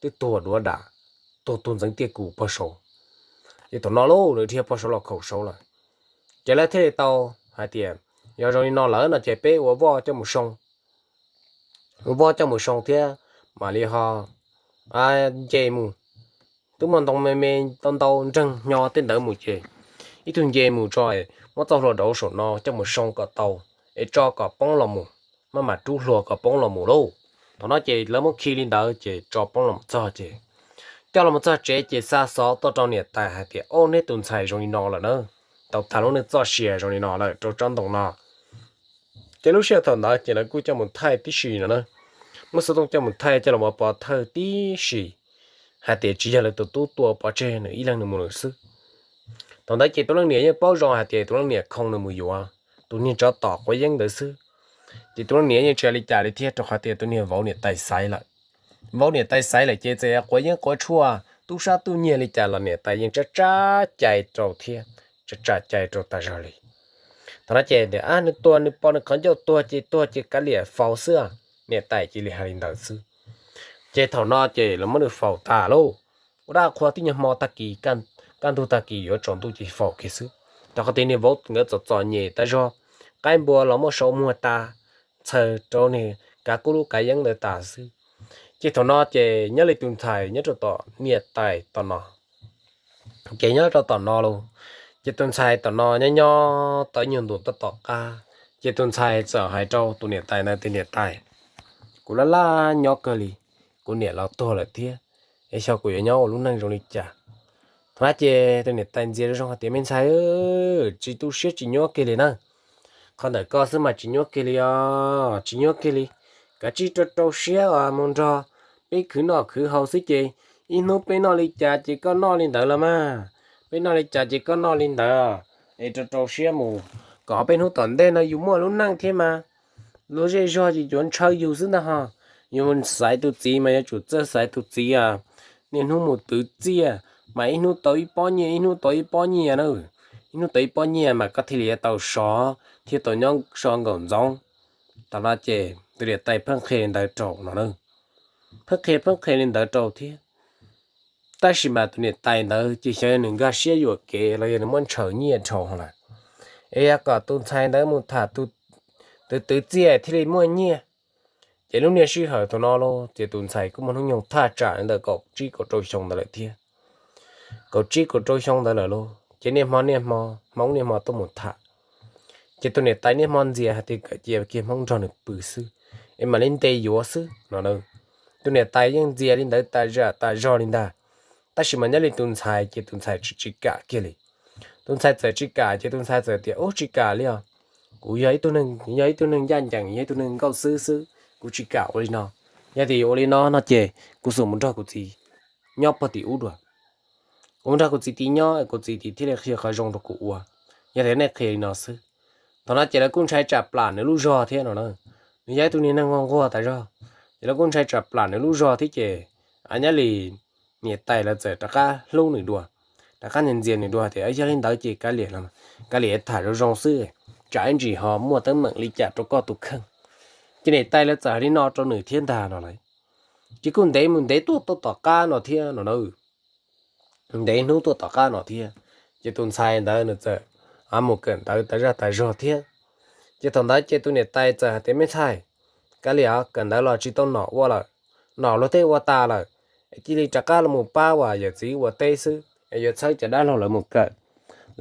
twb tuag duav dam, tuag tuag ntxeev tiaj kus pem saud. Ces thaum no lauj nws dhia pem saud los khaum saud lawm. Ces lawv thiaj li tau hais tias, Yog zoo li no lawm no ces peb ua voj coj mus soo, ua voj coj mus soo thiab mam li ho nce mus. Twb muaj ntoo me me ntau ntau nreeg hnyo tej ntawd mus ces ib tug nce mus tso, muab txoj hlua rau saum no coj mus soo kom tau, es tso kom poob los mus, maj mam rub hlua kom poob los mus lauj. Thaum no ces lawv muab khi li ntawd ces tso poob los txog ces coj los txog tsev ces xa xov tuaj rau niam tais hais tias, Ob, neb tus ntxhais zoo li no lawm na, tau tag lub neej txoj sia zoo li no lawm rau tsob ntoo no. Ces lub sij hawm thaum ntawd ces lawv kuj coj mus thaij tib si no na, muab xov tooj coj mus thaij coj los ua pov thawj tib si hais tias tsis yog lawv tus tub tua pov tseg nws ib leeg nws mus lawm xwb. Thaum ntawd ces tus leej niam yeej paub zoo hais tias tus leej niam khoo nws mus yuav tus niag tsov tom quav yeeb ntawd xwb. Ces tus leej niam yeej tsis ua li cas li thiab rau qhov tias tus niag vauv niam tais xaiv lawm. Vauv niam tais xaiv lawm ces txawm quav yeeb quav tshuaj tub sab tub nyiag li cas los niam tais yeej tsam tsam cai rau thiab, tsam tsam cai rau tas zog li. Thaum no ces tias, Ab, nws tuag nws pom nws qhov ncauj tuag ces tuag ces kav liam faus xwb. Niam tais cia li hais li ntawd xwb. Ces thaum no ces lawv muab nws faus tas lauj. Ua dab qhua tib nyuag hmo tag kis, kaj ntug tag kis yuav tsaus ntuj ces faus kiag xwb. Rau qhov tias niag vauv nkawd txom txom nyem tas zog, qaib npua los muab sau muag tas, txhaws rau niag kav kub lub kav yeeb ntawd tas xwb. Ces thaum no ces nyob li tus ntxhais nyob rau tom niam tais tom no, ces nyob rau tom no lauj, ces tus ntxhais tom no nyob nyob tau ib nyuag ntus tom tom qab, ces tus ntxhais txawm hais rau tus niam tais ntawd tias, Niam tais, kuv laj laj nyob kawg li, kuv niam los tuag lawm thiab, es xyov kuv yuav nyob ua lub neej zoo li cas. Thaum no ces tus niam tais ntxias zoo hais tias, Me ntxhais, tsis tu siab tsis nyuaj kiag li na. Qhov ntawm koj xwb mas tsis nyuaj kiag li os, tsis nyuaj kiag li. Kav tsij rau rau siab os, mus nrog peb khwv noj khwv haus xwb ces ib hnub peb noj li cas ces koj noj li ntawd los mas. Peb noj li cas ces koj noj li ntawd, es rau rau siab mus, kom peb hnub tom ntej no yus muaj lub neej thiab mas. Luag zej zog ces yuav ntshaw yus xwb ntag ho. Yus xaiv tus txiv mas yuav tsum txawj xaiv tus txiv, niaj hnub mus twv txiaj, mas ib hnub tau ib pob nyiaj ib hnub tau ib pob nyiaj na. Ib hnub tau ib pob nyiaj mas koj thiaj li yuav tau sov thiab tau nyob so nkaum ntxoov. Thaum no ces tus niam tais pheej qhia li ntawd rau no na, pheej qhia pheej qhia li ntawd rau thiab. Tab sis mas tus niam tais ntawd ces xyov yog nws nkag siab yuam kev los yog nws muab ntshaw nyiaj dhau lawm, es yog kom tus ntxhais ntawd mus tham tus twv txiaj thiaj li muaj nyiaj. Ces lub niag sij hawm thaum no los ces tus ntxhais kuj muaj hnub nyoog thaj tsam li ntawm kaum tsib kaum rau xyoo ntawd lawm thiab. kaum tsib kaum rau xyoo ntawd lawm lauj. Ces niaj hmo niaj hmo Hmoob niaj hmo tuaj mus tham, ces tus niam tais niaj hmo ntxias hais tias kom cia kiag Hmoob nrog nws pw xwb, es mam li ntes yuav xwb no. Tus niam tais yeej ntxias li ntawd tas zam tas zog li ntag, tab sis mas nyob li tus ntxhais ces tus ntxhais tsis tsis kam kiag li. Tus ntxhais txawm tsis kam ces tus ntxhais txawm tias, Ub, tsis kam li os. Kuv yog ib tug neeg, yog ib tug neeg ncaj ncees, yog ib tug neeg nkauj xwb xwb, kuv tsis kam ua li no. Yog tias yuav ua li no no ces kuv xum mus nrog kuv txiv nyob pog tim ub dua. Kuv mus nrog kuv txiv tim nyob, kuv txiv tim thiaj li qhia qhov zoo rau kuv ua. Yog tias nej qhia li no xwb. Thaum no ces lawv kuj ntshai tsam plam nws lub zog thiab no na. Nws yog ib tug niag neeg nquag nquag tas zog, ces lawv kuj ntshai tsam plam nws lub zog thiab ces nyob li niam tais lawv txawm rov qab hlub nws dua, rov qab ntxias ntxias nws dua tias, Yog li ntawd ces kav liam, kav liam tham zoo zoo xwb, tsam ib ntsis ho muaj teeb meem li cas rau koj tus kheej. Ces niam tais lawv txawm hais li no rau nws thiab ntag no lauj. Ces kuj ntev mus ntev tuaj tom qab no thiab no na. Ntev hnub tuaj tom qab no thiab, ces tus ntxhais ntawd nws txawm mus kawm ntawv tas zaj tas zog thiab. Ces thaum ntawd ces tus niam tais txawm hais tias, Me ntxhais, kav liam, kawm ntawv los tsis tau nom ua lawm, nom luag tej ua tas lawm, es cia li rov qab los mus pab uas yawm txiv ua teb xwb, es yuav txhawb cov dab laug lawv mus kawm.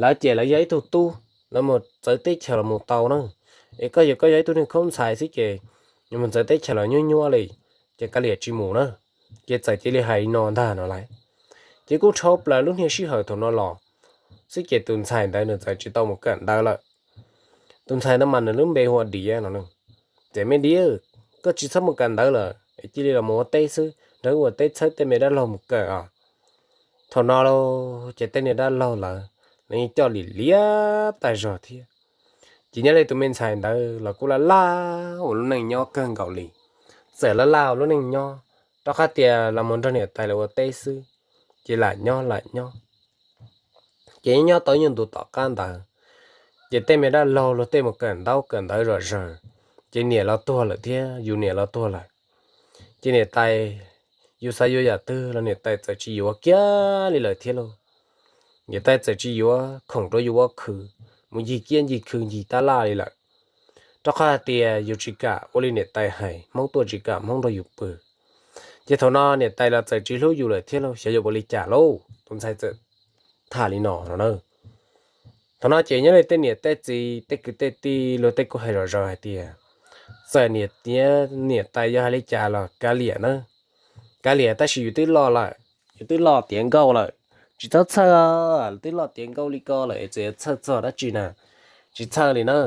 Lawv ces lawv yog ib tug tub, lawv mus txawv teb chaws los mus tau na. Es koj yog, koj yog ib tug neeg khaub ntxhais xwb ces yuav mus txawv teb chaws los nyuab nyuab li, ces kav liam tsis mus na. Ces txawm cia li hais li no ntag no lauj. Ces kuj dhau plaws lub niag sij hawm thaum no los xwb ces tus ntxhais ntawd nws txawm tsis tau mus kawm ntawv lawm. Tus ntxhais ntawd mas nws lub npe hu ua Diav no. Ces, Me Diav, koj tsis txhob mus kawm ntawv lawm es cia li los mus ua teb xwb, nrog wb ua teb txhawb tej me dab laug mus kawm os. Thaum no lauj ces tej niag dab laug lawv, lawv yeej coj lim liab tas zog thiab. Ces nyob li tus me ntxhais ntawd los kuj laj laj ua lub neej nyob kawg nkaus li. Txawm laj laj ua lub neej nyob, rau qhov tias los mus nrog niam tais lawv ua teb xwb, ces lam nyob lam nyob. Ces nyob nyob tau ib nyuag ntu tom qab ntawd, ces tej me dab laug luag tej mus kawm ntaub kawm ntawv zom zaws, ces niam los tuag lawm thiab yus niam los tuag lawm. Ces niam tais, yus xav yuav yam twg los niam tais txawm tsis yuav kiag li lawm thiab lauj. Niam tais txawm tsis yuav, khoom rau yus ua khwv, mus ncig kiab ncig khw ncig tab laj li lawm, rau qhov hais tias yus tsis kam ua li niam tais hais, Hmoob tuaj tsis kam Hmoob nrog yus pw. Ces thaum no niam tais los txawm tsis hlub yus lawm thiab lauj, xyov yuav ua li cas lauj, tus ntxhais txawm tham li no no na. Thaum no ces nyob li tej niam tej txiv tej kwv tej tij luag tej kuj hais zom zaws hais tias, txawm niam tais yog hais li cas los kav liam na, kav liam, tab sis yus twb loj lawm, yus twb loj tiav nkauj lawm, tsis txhob txhawj, twb loj tiav nkauj li ko lawm es txawm yuav txhawj txog dab tsi na, tsis txhawj li na.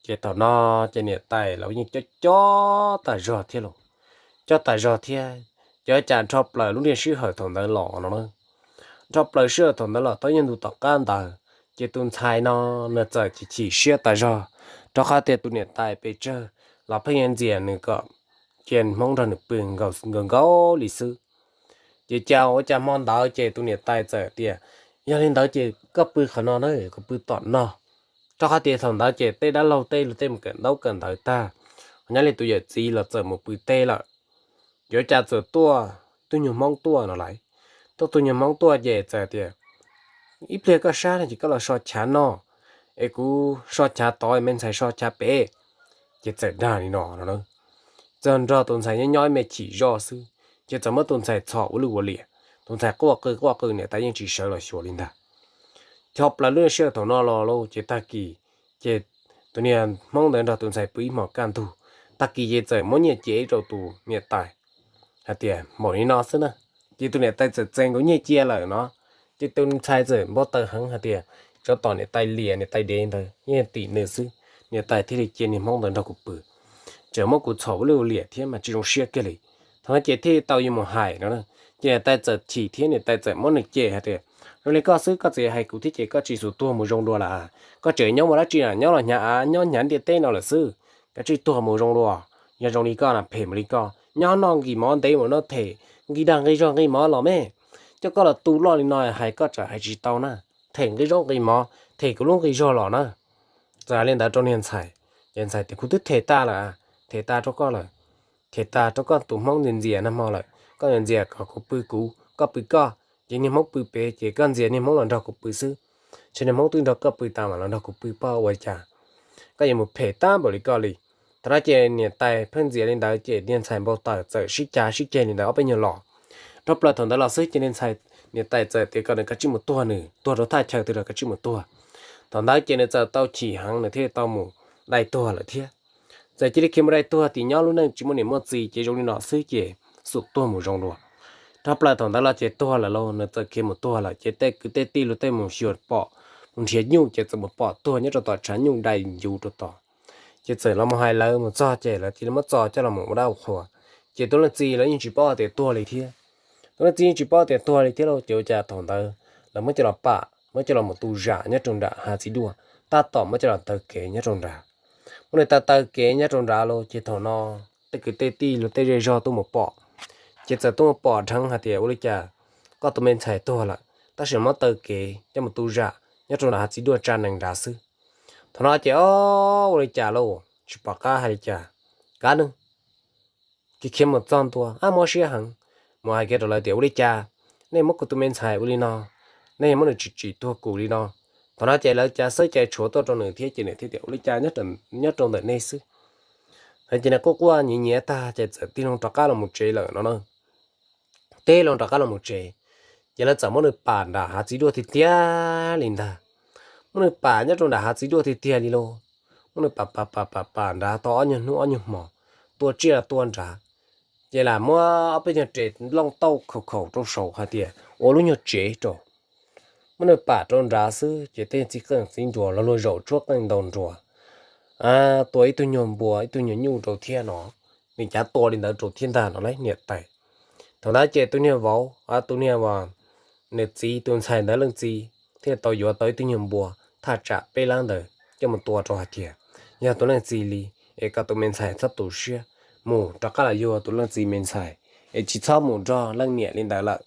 Ces thaum no ces niam tais los yeej cob cob tas zog thiab lauj, cob tas zog thiab. Ces ua cas nrho plaws lub niag sij hawm thaum ntawd los no na, nrho plaws sij hawm thaum ntawd los tau ib nyuag ntu tom qab ntawd, ces tus ntxhais no nws txawm chim chim siab tas zog, rau qhov tias tus niam tais pes tsawg los pheej yuav ntxias nws kom cia Hmoob nrog nws pw nkaus nkaus li xwb. Ces cas ua cas hmo ntawd ces tus niam tais txawm tias, Yog li ntawd ces koj pw qhov no na, kuv pw tom no. Rau qhov tias thaum ntawd ces tej dab laug tej luag tej mus kawm ntaub kawm ntawv tag, nyob li tus yawm txiv los txawm mus pw teb lawm. Ces ua cas txawm tuaj tug nyuag Hmoob tuaj no lauj. Tuaj tug nyuag Hmoob tuaj ces txawm tias, Ib pliag koj sab no ces koj los so chav no, es kuv so chav tod, me ntxhais so chav pem. Ces txawm dag li no no, txawm nrog tus ntxhais nyob nyob ib me chim zoj xwb, ces txawm muab tus ntxhais txhom ua luj ua liam. Tus ntxhais quaj qw quaj qw, niam tais yeej tsis sawv los xyuas li ntag. Thov plaws lub sij hawm thaum no los lauj, ces tag kis ces tus niag Hmoob ntawd nrog tus ntxhais pw ib hmos kaj ntug. Tag kis ces txawm muab nyiaj cia rau tus niam tais hais tias, Npaum li no xwb na. Ces tus niam tais txawm txeev nkaus nyiaj cia lawm no. Ces tus ntxhais txawm npau taws heev hais tias, Tsov tom niam tais liam niam tais dev ntawd yeej tim nws xwb, niam tais thiaj li cia niag Hmoob ntawd nrog kuv pw, tseem muab kuv txhom ua luj ua liam thiab mas tsis zoo siab kiag li. Thaum no ces thiaj li tau yuav mus hais no. Ces niam tais txawm chim thiab niam tais txawm muab nws cem hais tias, Zoo li koj xwb koj txawm hais kuv thiab ces koj tsis xum tuag mus zoo dua lawm. Koj tseem nyob ua dab tsi na, nyob los hnyav av nyob hnyav ntiaj teb no lawm xwb, koj tsis tuag mus zoo dua. Yog zoo li koj na, phem mus li koj, nyob noj nqis mov ntev mus no them nqi dag nqi zog nqi mov los me, coj koj los tu loj li no hais koj tsam hais tsis tau na, them nqi zaub nqi mov, them kuv lub nqi zog los na. Txawm hais li ntawd rau niag ntxhais, ces ntxhais tias, Kuv twb them tag lawm, them tag rau koj lawm, them tag rau koj tus Hmoob ntxias ntxias nag hmo lawm, koj ntxias kom kuv pw kuv, koj pw koj, ces niag Hmoob pw pem, ces koj ntxias niag Hmoob los nrog kuv pw xwb. Ces niag Hmoob twb nrog koj pw tas mas los nrog kuv pw pab ua cas, koj yuav mus phem tag npaum li koj li. Thaum no ces niam tais pheej ntxias li ntawd ces niag ntxhais npau taws txawm sib cav sib ceg li ntawd ob peb nyuag los. Nrho plaws thaum ntawd los xwb ces niag ntxhais niam tais txawm tias kom nws kav tsij mus tuag, nws tuag rau thaj chaw twg los kav tsij mus tuag. Thaum ntawd ces nws txawm tau chim heev, nws thiaj tau mus dai tuag lawm thiab. Txawm cia li khiav mus dai tuag tias nyob lub neej tsis muaj niam muaj txiv ces zoo li no xwb ces xum tuag mus zoo dua. Rov plaws thaum ntawd los ces tuag lawm lauj, nws txawm khiav mus tuag lawm ces tej kwv tej tij los tej mus xyuas pom, mus nrhiav nyuj ces txawm mus pom tuag nyob rau tom tshav nyuj dai ncuv rau tod. Ces txawm los mus hais lawv, mus txog ces lawv cia li muab txo coj los mus ua dab ua qhua. Ces tus leej txiv los yeej tsis paub tias tuag li thiab. Tus leej txiv yeej tsis paub tias tuag li thiab lauj, ces ua cas thaum ntawd lawv muab coj los pam, muab coj los mus tu zam nyob rau nram hav txiv duaj, tab tom muab coj los taw kev nyob rau nrad. Muab nws taw taw kev nyob rau nrad lauj, ces thaum no tej kwv tej tij los tej zej zog tuaj mus pom, ces txawm tuaj mus pom dheev hais tias ua li cas koj tus me ntxhais tuag lawm tab sis muab taw kev coj mus tu zam nyob rau nram hav txiv duaj tsa nees nrad xwb. Thaum no ces o, ua li cas lauj, tsis pom qab hais li cas, kav nws, khiav khiav mus txog ntua, ab, mob siab heev, mus hais kiag rau lawv tias ua li cas nej muab kuv tus me ntxhais ua li no, nej muab nws tsim tsim tuag kuv li no. Thaum no ces lawv cav xawb cais tshuav tuaj rau nws thiab ces nws thiaj tias ua li cas nyob rau ntawm nej xwb. Ces nws quaj quaj nyiav nyiav tag ces txawm tig loo rov qab los mus tsev lawm no na. Tig loo rov qab los mus tsev, ces lawv txawm muab nws pam nram hav txiv duaj tiag tiag li ntag. Muab nws pam nyob rau nram hav txiv duaj tiag tiag li lauj. Muab nws pam pam pam pam pam nrad tau ob nyuag hnub ob nyuag hmo, tua tsiaj los tua nrad, ces lam muab ob peb nyuag res nplooj tauj khaum khaum rau saum hais tias ua lub nyuag tsev rau. Muab nws pam rau nrad xwb ces tej txiv qeej txiv nruas los luag zaum tshuab qeej ntaus nruas, tua ib tug nyuag npua ib tug nyuag nyuj rau thiab no. Nws cav tua li ntawd rau thiab ntag no lauj niam tais. Thaum ntawd ces tus niag vauv, tus niag, nws txiv tus ntxhais ntawd leej txiv thiaj tau yuav tau ib tug nyuag npua thaj tsam peb lab ntawd coj mus tua rau hais tias yog tus leej txiv li, es kom tus me ntxhais txhob tu siab, mus rov qab los yug tus leej txiv me ntxhais, es tsis txhob mus nrog leej niam li ntawd lawm.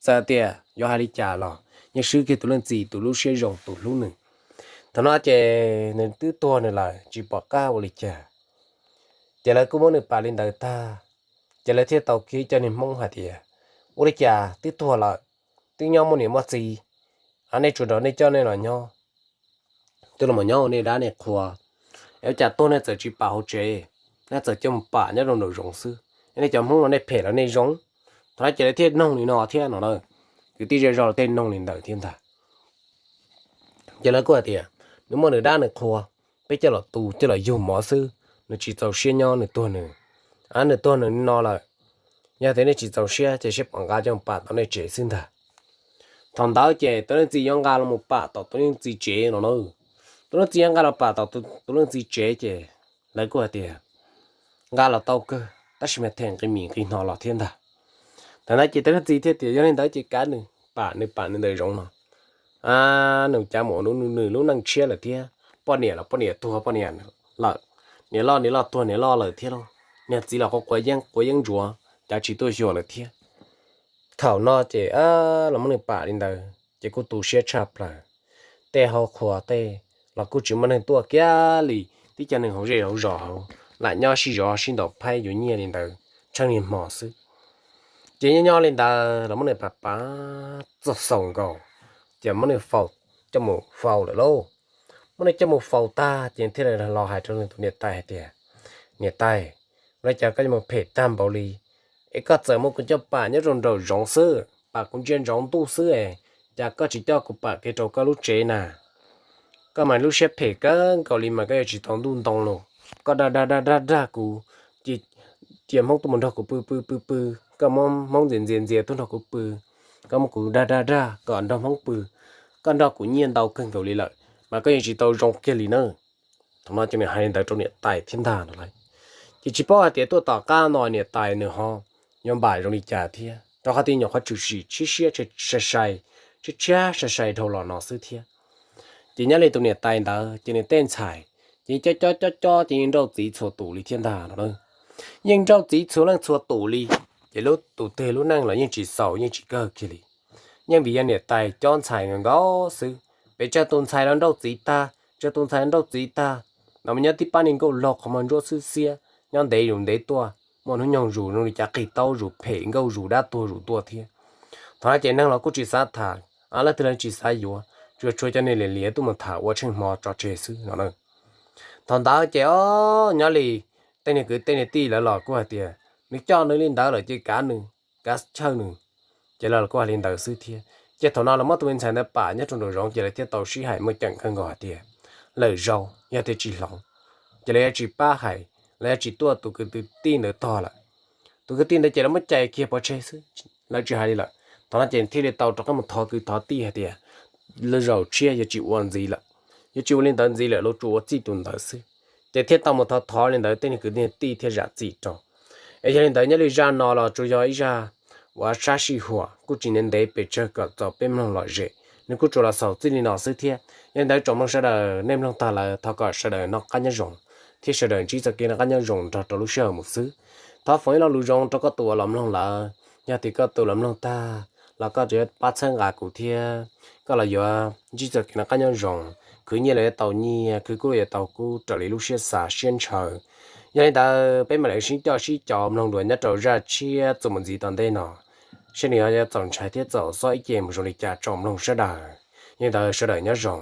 Txawm tias yuav hais li cas los yeej swb kiag tus leej txiv tus lub siab zoo tus hlub nws. Thaum no ces nws twb tuag nws lawm tsis pom qab ua li cas. Ces lawv kuj muab nws pam li ntawd tag, ces lawv thiaj tau kiag cov niag Hmoob hais tias ua li cas twb tuag lawm, twb nyob muaj niam muaj txiv, nej tsuas nrog nej coj nej los nyob, twb los nyob ua nej dab nej qhua, es ua cas tuag nej txawm tsis pam hauv tsev, nej txawm coj mus pam nyob rau nraum zoov xwb, nej cov Hmoob no nej phem los nej zoo. Thaum no ces lawv thiaj noog li no thiab no na, kwv tij zej zog tej noog li ntawd thiab ntag. Ces lawv kuj hais tias nws muaj nws dab nws qhua, peb coj los tu coj los yug mov xwb, nws tsis txaus siab nyob nws tuag nws, nws tuag nws no lawm. Yog tias nej tsis txaus siab ces seb puas nqa coj mus pam tom nej tsev xwb ntag. Thaum ntawd ces tus leej txiv yuav nqa los mus pam tom tus leej txiv tsev no na. Tus leej txiv yuav nqa los pam tom tus leej txiv tsev ces lawv kuj hais tias nqa los tau kawg tab sis mas them nqi mis nqi hno los thiab ntag. Thaum ntawd ces tus leej txiv thiaj tias yog li ntawd ces kav nws, pam nws pam nws ntawm zoov no, nws cav mus ua nws lub neej tshiab lawm thiab. Poj niam los poj niam tuag poj niam lawm, niam loj niam loj tuag niam loj lawm thiab lauj, niag txiv los quav yeeb quav yeeb ntsuav cav tsis tuaj xyuas lawm thiab. Thaum no ces los muab nws pam li ntawd ces kuj tu siab tshaj plaws. Tej hau qhua tej los kuj tsis muaj neeg tuaj kiag li, tib co neeg hauv zej hauv zos hauv lam nyob sib zov sib ntaus phaib yuav nyiaj li ntawd tsheej niag hmo xwb. Ces nyob nyob li ntawd los muab nws pam pam txog xaus nkaus, ces muab nws faus, coj mus faus lawm lauj. Muab nws coj mus faus tag ces thiaj los hais rau nws tus niam tais hais tias, niam tais, ua li cas koj yuav mus phem tag npaum li, es koj txawm muab kuv coj pam nyob rau nraum zoov xwb, pam kuv ntsia ntsoov ntuj xwb es cas koj tsis coj kuv pam kiag rau koj lub tsev na? Koj mas lub siab phem kawg nkaus li mas koj yuav tsis tau ntuj ntoo los, koj dag dag dag dag dag kuv, cia Hmoob tuaj mus nrog kuv pw pw pw pw, koj muab Hmoob ntxias ntxias ntxias tuaj nrog kuv pw, koj muab kuv dag dag dag kom nrog Hmoob pw, koj nrog kuv nyiaj ntau kawg nkaus li lawm mas koj yeej tsis tau zoo kiag li na. Thaum no ces nws hais li ntawd rau niam tais thiab ntag no lauj. Ces tsis paub hais tias tuaj tom qab no niam tais nws ho yuav npam zoo li cas thiab, rau qhov tias nyuam qhuav tshwm sim tshiab siab sai sai, tshiab tshiab sai sai dhau los no xwb thiab. Ces nyob li tus niam tais ntawd ces nws tej ntxhais ces cob cob cob cob ces yeej nrauj txiv txhua tus li thiab ntag no lauj. Yeej nrauj txiv txhua leej txhua tus li, ces lub tus twg lub neej los yeej tsis xaus yeej tsis kawg kiag li. Yeej vim yog niam tais cob ntxhais nkaus nkaus xwb, pes tsawg tus ntxhais los nrauj txiv tag, tsawg tus ntxhais los nrauj txiv tag, no mas nyob tib pab niag nkauj laug qhov muag ntsuab xwb xiab, nyob ntev zus ntev tuaj, muaj hnub nyoog zus zoo li cas qig taub zus phem nkauj zus dab tuag zus tuaj thiab. Thaum no ces neeg los kuj tsis xav tham, leej twg los tsis xav yuav, tsuas tshuav cov niag liam liam tuaj mus tham ua tsheej hmo tso tseg xwb no na. Thaum ntawd ces o, nyob li tej niag kwv tej niag tij lawv los kuj hais tias nws coj nws li ntawd lawm ces kav nws, kav chawj nws, Ces lawv kuj hais li ntawd xwb thiab. Ces thaum no lawv muab tus me ntxhais ntawd pam nyob rau nraum zoov, ces lawv thiaj tau sib hais muaj ceem kawg nkaus hais tias lawm zaus yog tias tsis hloov, ces lawv yuav tsis pab hais, lawv yuav tsis tuaj tus kwv tij ntawd tog lawm. Tus kwv tij ntawd ces lawv muab cais kiag pov tseg xwb, lawv tsis hais li lawm. Thaum no ces thiaj li tau rov qab mus thov kwv thov tij hais tias lawm zaus tshiab yuav tsis ua ntxiv lawm, yuav tsis ua li ntawd ntxiv lawm, lawv tsuas ua txij tus ntawd xwb. Ces thiaj tau mus thov thov li ntawd, tej niag kwv tij thiaj zam txim rau. Es yog li ntawd, nyob li zaj no los tsuas yog ib zaj uas sab sij huam kuj tsis ntev ntev pes tsawg kom txaus peb mloog lom zem, nws kuj tsuas los xaus txij li no xwb thiab. Yog li ntawd tsoom mloog sawv daws, nej mloog tag lawm thov kom sawv daws noj qab nyob zoo thiab sawv daws ntsib txoj kev noj qab nyob zoo nrog rau lub sij hawm mus xwb. Thov foom ib lo lus zoo rau koj tus uas los mloog lawm. Yog tias koj tus los mloog tag los koj yuav pab txhawb nqa kuv thiab koj los yuav ntsib txoj kev noj qab nyob zoo, khwv nyiaj los yuav tau nyiaj, khwv kub los yuav tau kub raws li lub siab xav siab ntshaw. Yog li ntawd peb mam li sib coj sib caum mloog dua nyob rau zaj tshiab txuas mus ntxiv tom ntej no, seb nws yuav txaus ntshai thiab txaus xob ib ce mus zoo li cas tsoom mloog sawv daws. Yog li ntawd sawv daws nyob zoo.